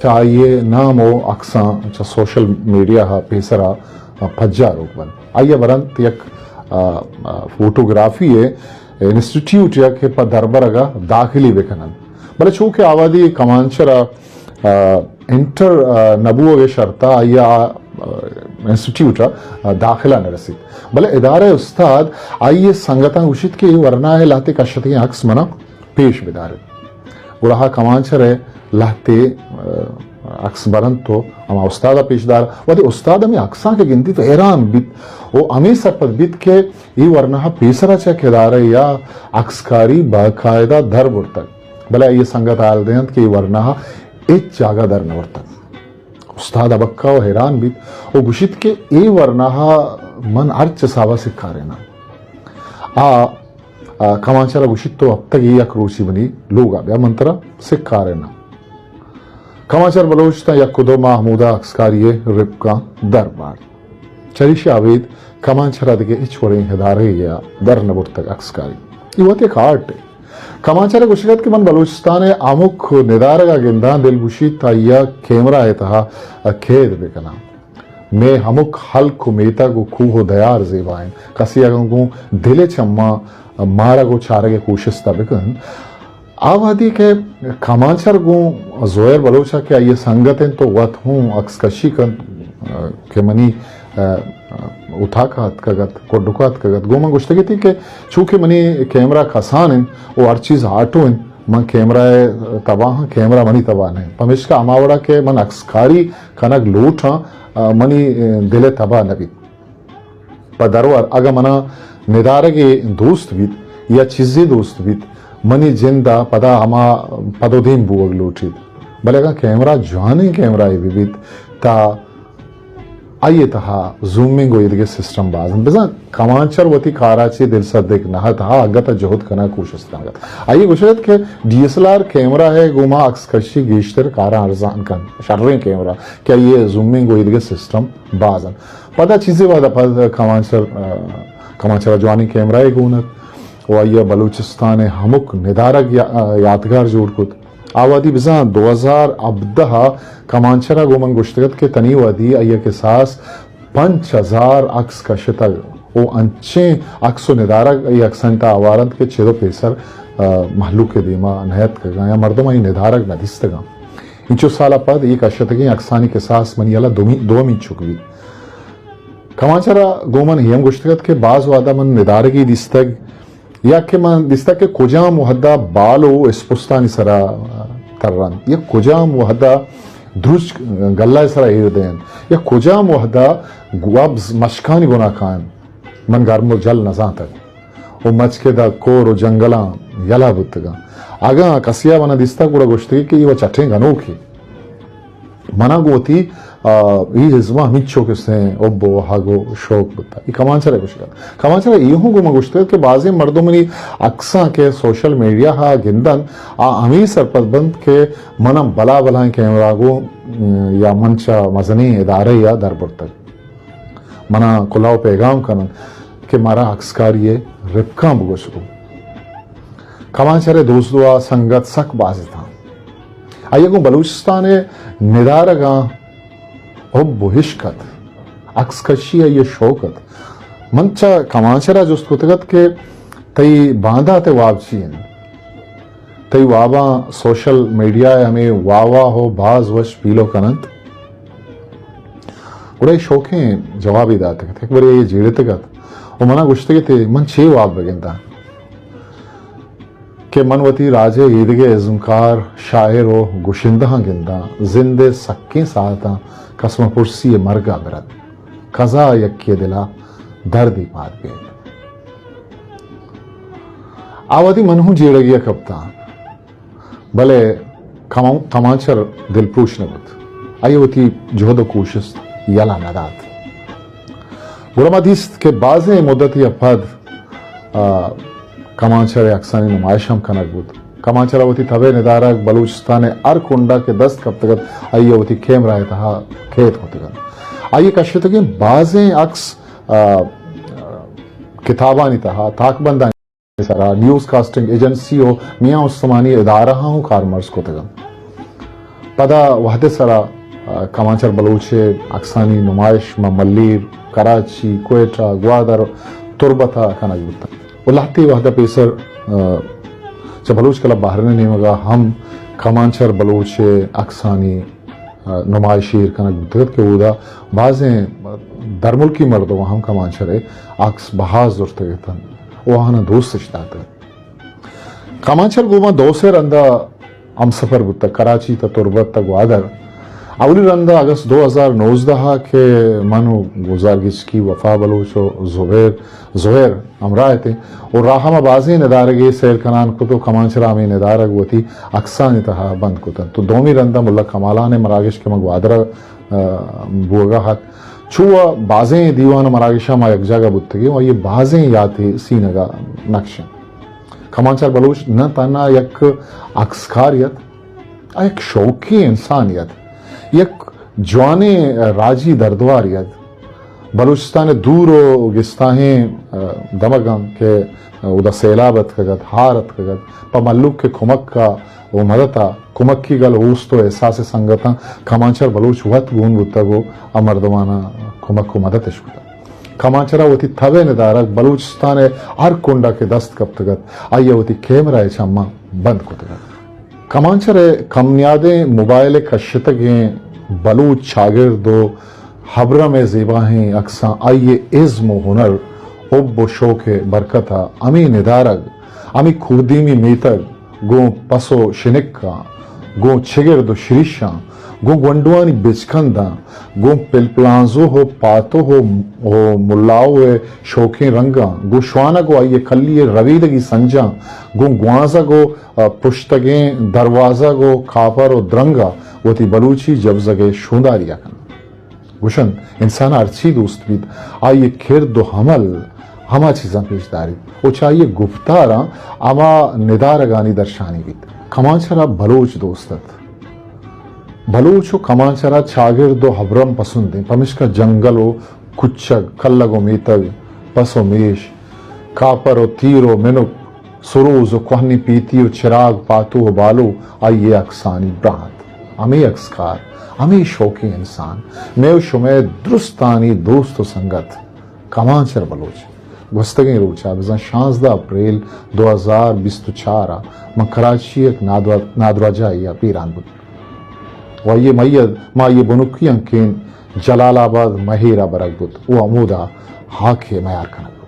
چہ آئی ءِ نام ءُ عکساں چہ سوشل میڈیا ءَ پیسر ءَ پجاروک بنت۔ آئی ءَ برنت یک، آ، آ، فوٹوگرافی ءِ انسٹیٹیوٹ ءَ کہ پہ دربرگ ءَ داخلی بہ کن انت۔ بلے چو کہ آ وہدی کمانچر ءَ، آ، انٹر، آ، نہ بوگ ءِ شرط ءَ آئی ءَ آ، آ، انسٹیٹیوٹ ءَ، آ، داخلہ نہ رسیت۔ بلے ادارہ ءِ استاد آئی ءِ سنگتاں گوشیت کہ اے ورنا ءِ لہتے کشتگیں عکس منا پیش بدار ایت۔ گڑا آ کمانچر ءِ لہتے، آ، عکس برنت ءُ ہما استاد ءَ پیش دار۔ وہدے استاد ہمے عکساں کہ گندیت ءُ حیران بیت ءُ ہمے سرپد بیت کہ اے ورنا ءَ پیسر ءَ چہ یک ادارہ یا عکسکاری باقاعدہ در برتگ، بلے آئی ءِ سنگت حال دینت کہ اے ورنا ءَ ہچ جاگہ در نہ برتگ۔ استاد ہبکہ ءُ حیران بیت ءُ گوشیت کہ اے ورنا ءَ من ہرچ حساب ءَ سکاریناں۔ آ، آ، کمانچر ءَ گوشیت، تو ہپتگے یک روچے منی لوگ ءَ بیا، من ترا سکاریناں۔ کمانچر بلوچ تاں یک ءُ دو ماہ ہمودا عکسکاری ءِ رپکاں در بارت۔ چریشی ءَ ابید کمانچر ءَ دگہ ہچ وڑیں ادارہے ءَ در نہ برتگ عکسکاری۔ اے وت یک آرٹے۔ کمانچر ءَ گوشگ ات کہ من بلوچستان ءِ ہمک ندارگ ءَ گنداں، دل گوشیت آئی ءَ کیمرہ ءِ تہا قید بہ کناں۔ مئے ہمک ہلک ءُ میتگ ءُ کوہ ءُ دیار زیبا انت۔ کسے اگاں گوں دل ءِ چماں مارگ ءُ چارگ ءِ کوشست ءَ بہ کنت، آ وہدی کہ کمانچر گوں زہیر بلوچ ءَ کہ آئی ءِ سنگت انت ءُ وت ہوں عکس کشی کنت کہ منی، آ، آ، اتاک ءَ اتکگ ات، کڈک ءَ اتکگ ات، گوں من گوشتگ اتی کہ چونکہ منی کیمرہ کسان انت ءُ ہر چیز آٹو انت، من کیمرہ ءِ تباہ آں، کیمرہ منی تباہ نہ انت، پمیشکا ہما وڑا کہ من عکسکاری کنگ لوٹاں، آ، منی، آ، دل ءِ تباہ نہ بیت۔ پہ درور اگاں منا ندارگے دوست بیت یا چیزے دوست بیت، منی جند ءَ پدا ہما پد ءُ دیم بوگ لوٹیت۔ بلے اگاں کیمرہ جوانیں کیمرہ یے بہ بیت، تا آئی ءِ تہا زومنگ ءُ ایدگہ سسٹم باز انت۔ بزاں کمانچر وتی کار ءَ چہ دلسدک نہ ات، آ انگت ءَ جہد کنگ ءِ کوشست کنگ ات۔ آئی ءَ گوشگ ات کہ D S L R camera ءِ گوما عکس کشی گیشتر کاراں ارزان کنت، شریں کیمرہ کہ آئی ءِ زومنگ ءُ ایدگہ سسٹم باز انت۔ پدا چیزے وہد ءَ پد کمانچر، آ، کمانچر ءَ جوانیں کیمرہ یے گون ات ءُ آئی ءَ بلوچستان ءِ ہمک ندارگ یا-، آ، یاتگار جوڑ کت۔ آ وہدی بزاں دو ہزار ہبدہ ءَ کمانچر ءَ گوں من گوشتگ ات کہ تنی وہدی آئی ءَ کساس پنچ ہزار عکس کشتگ ءُ انچیں عکس ءُ ندارگ اے عکسانی تہا ہوار انت کہ چد ءُ پیسر، آ، مہلوک ءِ دیما نیاتکگاں یا مردم آئی ندارگ نہ دیستگاں۔ انچو سال ءَ پد اے کشتگیں عکسانی کساس منی ہیال ءَ دومی، دومی چک بیت۔ کمانچر ءَ گوں من اے ہم گوشتگ ات کہ باز وہد ءَ من ندارگے دیستگ یا کہ من دیستگ کہ کجام وہد ءَ بال ءُ اسپستانی سرا ترنت یا کجام وہد ءَ درچک گلہ ءِ سرا ایر دینت یا کجام وہد ءَ گوبز مشکانی بنا کاینت۔ من گرم ءُ جل نہ زانتگ ءُ مچکد ءَ کور ءُ جنگلاں یلہ بوتگاں۔ اگاں کسے ءَ منا دیستگ گڑا گوشتگی کہ اے وَ چٹیں گنوکے۔ منا گوں وتی، آ، اے ازم ءَ ہمینچو کہ سیں حب ءُ واہگ ءُ شوق بوتگ۔ اے کمانچر ءِ گوشگ ات۔ کمانچر ءَ اے ہوں گوں من گوشتگ کہ بازیں مردم منی عکساں کہ سوشل میڈیا ءَ گندنت، آ ہمے سرپد بنت کہ منا بلا بلائیں کیمرہ گوں، م، یا من چہ مزنیں ادارہ ءَ در برتگ۔ منا کلوہ ءُ پیغام کننت کہ مارا عکسکاری ءِ رپکاں بگوش گوں۔ کمانچر ءِ دوست دعا سنگت سک باز اتاں۔ آئی ءَ گوں بلوچستان ءِ ندارگاں حب ءُ عشق ات، عکس کشی آئی ءِ شوق ات۔ من چہ کمانچر ءَ جست کتگ ات کہ تئی باندات ءِ واب چی انت؟ تئی واباں سوشل میڈیا ءِ ہمے واہ واہ ءُ باز وش پیلو کننت؟ گڑا اے شوکیں جوابے داتگ ات۔ یک برے اے جیڑتگ ات ءُ منا گوشتگ ات، من چے واب بگنداں کہ من وتی راج ءِ ایدگہ ازمکار، شاعر ءُ گشندہاں گنداں، زند ءِ سکیں ساعتاں کس مہ پرسی ءَ مرگ ءَ برت، کزا یکے ءِ دل ءَ دردے پاد بیت۔ آ وہدی من ہوں جیڑگی ءَ کپتاں۔ بلے کمان-، کمانچر دلپروش نہ بوت۔ آئی ءَ وتی جہد ءُ کوشست یلہ نہ دات۔ گڑا ما دیست کہ بازیں مدتے ءَ پد، آ، کمانچر ءِ عکسانی نمائش ہم کنگ بوت۔ کمانچر ءَ وتی تب ءِ ندارگ بلوچستان ءِ ہر کنڈ ءَ کہ دست کپتگ ات، آئی ءَ وتی کیمرہ ءِ تہا قید کتگ انت۔ آئی ءِ کشتگیں بازیں عکس، آ، کتابانی تہا، تاکبندانی سرا، نیوز کاسٹنگ ایجنسی ءُ میان استمانی ادارہاں ہوں کارمرز کتگ انت۔ پدا وھد ءِ سرا، آ، کمانچر بلوچ ءِ عکسانی نمائش ماں ملیر، کراچی، کوئٹہ، گوادر، تربت ءَ کنگ بوتگ۔ و لہتے وھد ءَ پیسر، آ، چہ بلوچ کلب بحرین ءِ نیمگ ءَ ہم کمانچر بلوچ ءِ عکسانی، آ، نمائش ایر کنگ بوتگ ات کہ اودا بازیں درملکی مردم ہم کمانچر ءِ عکس بہا زرتگ اتنت و آہاناں دوستش داتگ۔ کمانچر گوں ما دو سے رندا ہمسفر بوتگ، کراچی تا تربت تا گوادر۔ اولی رندا اگست دو ہزار نوزدہ ءَ کہ من و گلزار گچکی، وفا بلوچ و زبیر، زہیر ہمراہ اتیں و راہ ءَ ما بازیں ندارگے سیل کنان کت و کمانچر ءَ ہمے ندارگ وتی عکسانی تہا بند کتنت۔ تو دومی رندا ملا کمالان ءِ مراگش کہ ما گوادر ءَ، آ، بوگا ات، چو بازیں دیوان و مراگشاں ما یک جاگہ بوتگیں و آئی ءِ بازیں یاتے سینگا نقش انت۔ کمانچر بلوچ نہ تہنا یک عکسکارے ات، آ یک شوقیں انسانے ات، یک جوانیں راجی دردوارے ات۔ بلوچستان ءِ دور و گستاہیں، آ، دمگاں کہ اودا سیلاب اتکگ ات، ہار اتکگ ات، پہ مھلوک ءِ کمک ءَ و مدت ءَ کمکی گل اوست و احساس ءِ سنگتاں کمانچر بلوچ وت گون بوتگ و آ مردماناں کمک و مدت اش کتگ۔ کمانچر ءَ وتی تب ءِ ندارگ بلوچستان ءِ ہر کنڈ ءَ کہ دست کپتگ ات، آئی ءَ وتی کیمرہ ءِ چماں بند کتگ ات۔ کمانچر ءِ کم نیادیں موبائل ءِ کشتگیں بلوچ چاگرد و ہبرم ءِ زیباہیں عکساں آئی ءِ ازم و ہنر، حب و شوق ءِ برکت ءَ ہمے ندارگ، ہمے کوردیمی میتگ، گوں پس و شنکاں، گوں چگرد و شریشاں، گوں گونڈوانی بچکنداں، گوں پلپلانزوہ و پاتوہ و، و ملاوہ ءِ شوکیں رنگاں، گوں شوانگ و آئی ءِ کلی ءِ رویدگی سنجاں، گوں گوانزگ و، آ، پشتگیں دروازگ و کاپر و درنگ ءَ وتی بلوچی جبزگ ءِ شونداری ءَ کنت۔ گوشنت، انسان ءَ ہرچی دوست بیت، آئی ءِ کرد و عمل ہما چیزاں پیش داریت و چہ آئی ءِ گپتاراں ہما ندارگانی درشانی بیت۔ کمانچر ءَ بلوچ دوست ات۔ بلوچ و کمانچر ءَ چاگرد و ہبرم پسند انت، پمیشکا جنگل و کچگ، کلگ و میتگ، پس و میش، کاپر و تیر و منک، سروز و کوہنیں پیتی و چراگ، پاتو و بالو آئی ءِ عکسانی براہ انت۔ ہمے عکسکار، ہمے شوقیں انسان، مئے و شمئے درستانی دوست و سنگت کمانچر بلوچ گوستگیں روچ ءَ، بزاں شانزدہ اپریل دو ہزار بیست و چار ءَ من کراچی ءِ یک نادوا-، نادراہجاہے ءَ بیران بوت و آئی ءِ میت ما آئی ءِ بنکی ہنکین جلال آباد مہیر ءَ برگ بوت و ہمودا ہاک ءِ میار کنگ۔